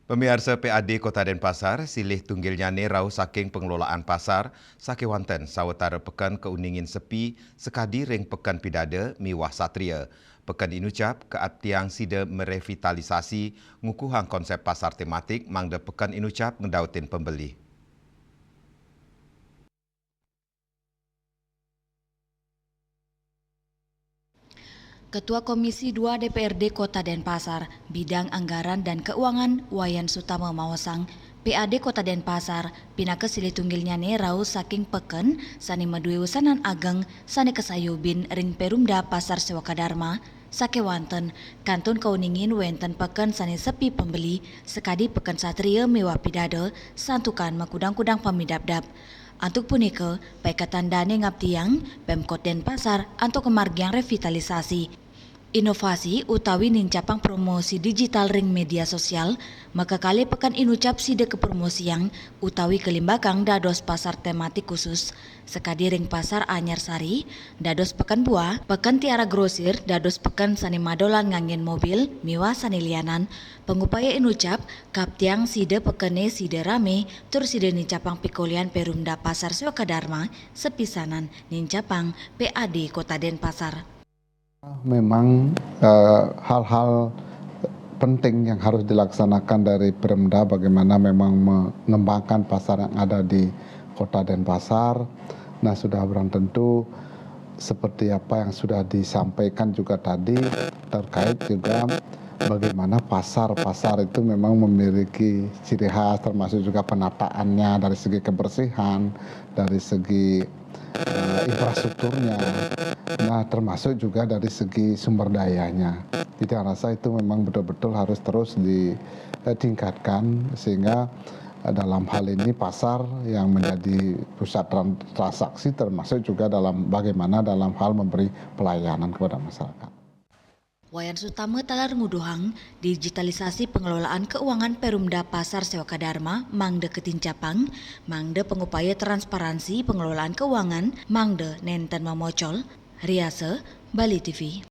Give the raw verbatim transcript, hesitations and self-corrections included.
Pamiarsa, P A D Kota Denpasar silih tunggilnyane rauh saking pengelolaan pasar sakewanten sawetara peken kauningin sepi sakadi ring peken pidada miwah satria. Peken inucap kaaptiang sida merevitalisasi ngukuhang konsep pasar tematik mangda peken inucap ngedautin pembeli. Ketua Komisi dua D P R D Kota Denpasar, Bidang Anggaran dan Keuangan, Wayan Sutama maosang, P A D Kota Denpasar pinaka silih tunggilnyane rauh saking peken sane madue usanan ageng sane kasayubin ring Perumda Pasar Sewaka Dharma, sakewanten kantun kauningin wenten peken sane sepi pembeli sakadi peken satria miwah pidada santukan makudang-kudang pamidabdab. Antuk punika, paiketan dane ngaptiang Pemkot Denpasar antuk kamargiang revitalisasi, inovasi utawi nincapang promosi digital ring media sosial, makakalih peken inucap sida kapromosiang utawi kalimbakang dados pasar tematik khusus, sakadi ring Pasar Anyar Sari, dados Peken Buah, Peken Tiara Grosir, dados peken sane madolan nganggen mobil, miwah sane lianan, pangupaya inucap, kaptiang sida pekene sida rame, tur sida nincapang pikolihan Perumda Pasar Sewaka Dharma, sepisanan nincapang P A D Kota Denpasar. Memang eh, hal-hal penting yang harus dilaksanakan dari Perumda, bagaimana memang mengembangkan pasar yang ada di Kota Denpasar. Nah, sudah barang tentu seperti apa yang sudah disampaikan juga tadi, terkait juga bagaimana pasar-pasar itu memang memiliki ciri khas, termasuk juga penataannya dari segi kebersihan, dari segi eh, infrastrukturnya, nah, termasuk juga dari segi sumber dayanya. Jadi, saya rasa itu memang betul-betul harus terus ditingkatkan, sehingga eh, dalam hal ini pasar yang menjadi pusat tran- transaksi, termasuk juga dalam bagaimana dalam hal memberi pelayanan kepada masyarakat. Wayan Sutama taler nguduhang, digitalisasi pengelolaan keuangan Perumda Pasar Sewaka Dharma mangda katincapang, mangda pangupaya transparansi pengelolaan keuangan mangda nenten mamocol. Riasa, Bali T V.